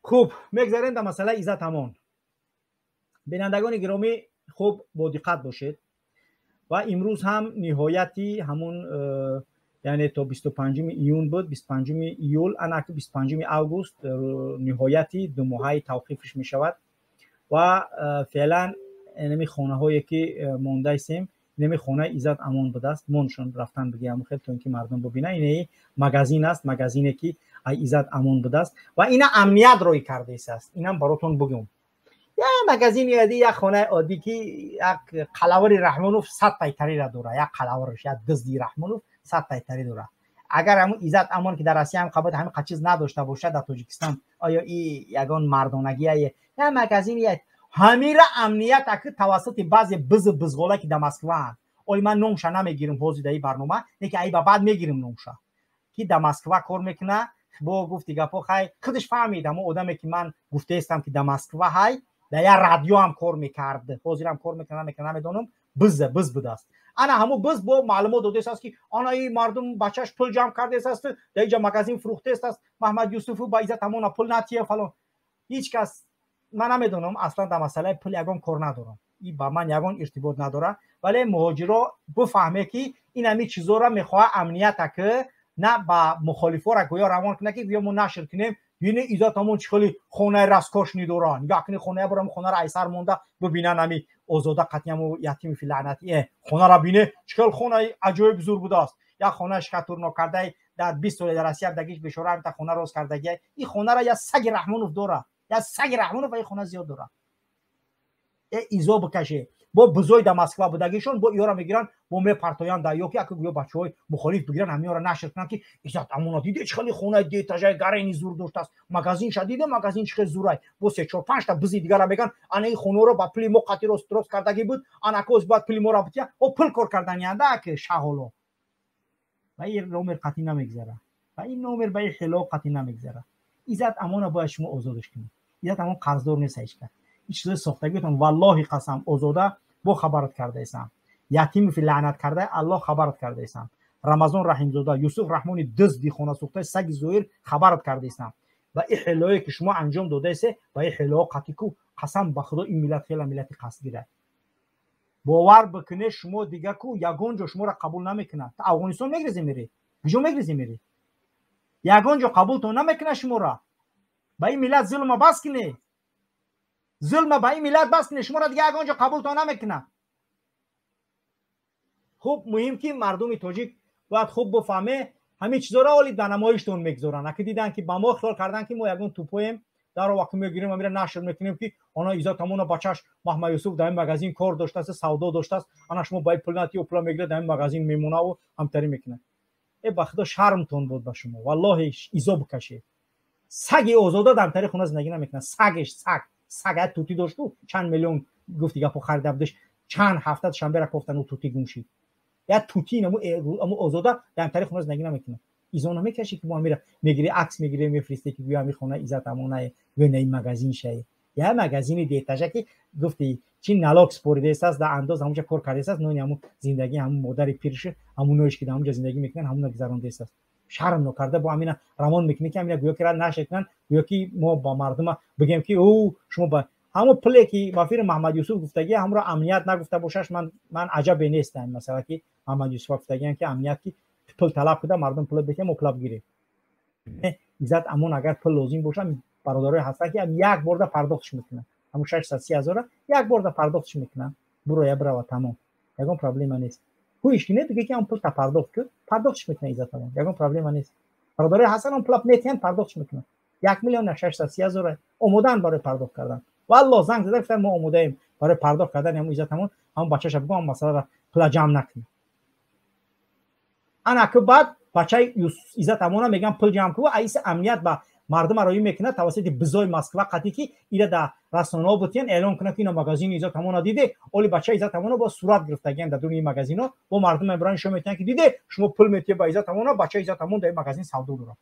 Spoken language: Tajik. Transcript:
Хуб, мегзарем дар масъалаи Иззат Амон. Бинандагони гиромӣ, хуб бо диққат бошед. Ва имрӯз ҳам ниҳояти ҳамун, яъне то 25 июн буд, 25 июл, анаки 25 август ниҳояти 2 моҳаи тавқифш мешавад. Ва феълан инами хонаҳое ки мондаистем, инами хонаи Иззат Амон будааст. Моншон рафтан бигиям хел, то ин ки мардум бубина. Инаи магазин аст, магазине ки ай Иззат Амон будааст ва ина амният рӯй кардааст. Инам баротон бугум, я магазини оддӣ, як хонаи оддӣ, ки як қалавари Раҳмонов 100 тайтарира дора, як қалаварш, як дизди Раҳмонов 100 тайтари дора. Агар ҳамун Иззат Амон, ки дар Россия ҳам қабат ҳамин чиз надошта бошад, дар Тоҷикистон оё и ягон мардонагие? Я магазини ҳамира амният аки тавассути баъзе бизу бизғола, ки дар Москваанд. Оли ман номша намегирим ҳозир дар ин барнома, не ки ай ба баъд мегирим номша, ки дар Москва кор мекуна. Бо гуфти гапҳо, хай, худаш фаҳмид. Ҳамон одаме, ки ман гуфтаистам, ки дар Москва ҳай, дар як радио ҳам кор мекард, ҳозирам кор мекунад, намекунад, намедонам, биза биз будааст. Ана ҳамун биз бо маълумот додааст, ки ана и мардум бачаш пул ҷамъ кардааст, дар инҷа магазин фурӯхтааст Маҳмад Юсуфу, ба Иззат Амона пул натия, фалон. Ҳеҷ кас, ман намедонам, аслан дар масъалаи пул ягон кор надорам, и ба ман ягон иртибот надорад. Вале муҳоҷиро бифаҳме, ки ин ҳами чизоро мехоҳад амнията, ки на ба мухолифора гӯё равон кунад, ки гӯё мо нашр кунем: бини, Иззат Амон чӣ хеле хонаи роскошный дора, нигаҳ кунӣ, хоная борам, хонаро айсар монда бибинан. Ами Озода қатиаму ятими филаънати хонара бине, чӣ хел хонаи аҷоиб зур будааст. Як хонаи шикатурнокардаи дар 20 сола дар Россия дагиш бешора ҳамта хона роз кардагия. Ин хонара я саги Раҳмонов дора, я саги Раҳмонов ва ин хона зиёд дора. Изо бикаше, бо бузои дар Москва будагишон, бо иёра мегиранд, бо мепартоянд да ёки аки гӯё бачаҳои мухолиф бигиранд, ҳамиёра нашр кунанд, ки Иззат Амона диде, чӣ хеле хонаи дуэтажаи гарени зур доштааст, магазинша диде, магазин чӣ хел зурай. Бо се, чор, панҷта бизи дигара меган: ана ин хонаро ба пули мо қати рост кардагӣ буд, ана коз бояд пули моро бития. О пул кор карданианда аки шаҳоло. Ва ин номер қатъӣ намегзара, ва ин номер ба ин хело қатъӣ намегзара. Иззат Амона бояд шумо озодаш кунед. Иззат Амон қарздор нест ҳеҷ кас. Ин чизои сохтагиатон, валлоҳи қасам, Озода, бо хабарат кардаистам, ятимофи лаънат карда, Аллоҳ хабарат кардаистам, Рамазон Раҳимзода, Юсуф Раҳмони дизди хонасӯхтаи саги зоир, хабарат кардаистам. Ва ин ҳелое, ки шумо анҷом додаисе, ва ин ҳелоҳо қатъӣ ку, қасам ба Худо, ин миллат хела миллати қасдгира. Бовар бикунед, шумо дига ку ягон ҷо шуморо қабул намекунад. Афғонистон мегрезӣ, мерӣ, куҷо мегрезӣ, мерӣ, ягон ҷо қабултон намекунад шуморо. Ба ин миллат зулма бас кунед, зулма ба ин миллат бас кунед, шуморо дига ягон ҷо қабултон намекунад. Хуб, муҳим, ки мардуми тоҷик бояд хуб бифаҳме ҳамин чизоро. Оли дар намоиштон мегузоранд, аки дидан, ки ба мо хиёл кардан, ки мо ягон тупоем, даро вақти мегирем, амира нашр мекунем, ки ана Иззат Амона бачаш Маҳмад Юсуф дар ин магазин кор доштааст, савдо доштааст, ана шумо ба ин пул натиё, пула мегирад, дар ин магазин мемонаву ҳамтарӣ мекунад. Э, ба Худо, шармтон буд ба шумо, валлоҳи, изо бикашед. Саги Озода дар тари хона зиндагӣ намекунад. Сагеш, саг, саг як тутӣ дошту, чанд миллион, гуфти гапо, харида будаш, чанд ҳафта шанбера кофтану тутӣ гум шид. Як тутӣ аму Озода дар тари хона зиндагӣ намекунад. Изо намекашӣ, ки мо амира мегири, акс мегири, мефиристе, ки гӯё ами хона Иззат Амонае, гӯё на ин магазин шае, як магазини дуэтажа, ки гуфти чи налог споридааст, дар андоз ҳамунҷа кор кардааст, нони ҳамун зиндагӣ, ҳамун модари пирши, ҳамуноиш, ки дар ҳамунҷа зиндагӣ мекунанд, ҳамуна гузарондааст. Шарм нокарда бо ҳамина равон мекунӣ, ки ҳамина гӯё ки нашр кунанд, гӯё ки мо ба мардума бигем, ки ӯ шумо ба ҳамон пуле, ки вафири Маҳмад Юсуф гуфтагӣ, ҳамро амният нагуфта бошаш, ман аҷабе нестам. Масала, ки Маҳмад Юсуф гуфтагиам, ки амният ки пул талаб куда, мардум пул бития, мо пула бигирем. Иззат Амон агар пул лозим боша, бародарое ҳастанд, ки як борда пардохтш мекунанд. Ҳамун 630 ҳазора як борда пардохтш мекунанд. Буроя, бирава, тамом, ягон проблема нест. Ҳуиш ки не, биге, ки ҳам пул та пардохт кун, пардохтш мекунад Иззат Амон, ягон проблема нест. Бародарое ҳастанд, он пула метиҳанд, пардохтш мекунанд. 1 630 000 омодаанд барои пардохт кардан. Валлоҳ, занг зада гуфтанд: мо омодаем барои пардохт кардани ҳамун Иззат Амон. Ҳамун бачаша бигӯ, ҳамун масъаларо пула ҷамъ накунад. Ана ки баъд бачаи Иззат Амона мегӯян: пул ҷамъ кун. Аиси амният ба мардума роӣ мекунад тавассути бизои Москва қатӣ, ки ира дар расонаҳо бутиян, эълон кунад, ки ина магазини Иззат Амона диде. Оли бачаи Иззат Амона бо сурат гирифтагиан дар дуни магазино, бо мардум мебаранд, нишон метиҳанд, ки диде, шумо пул метиҳед ба Иззат Амона, бачаи Иззат Амон дар ин магазин савдо дорад.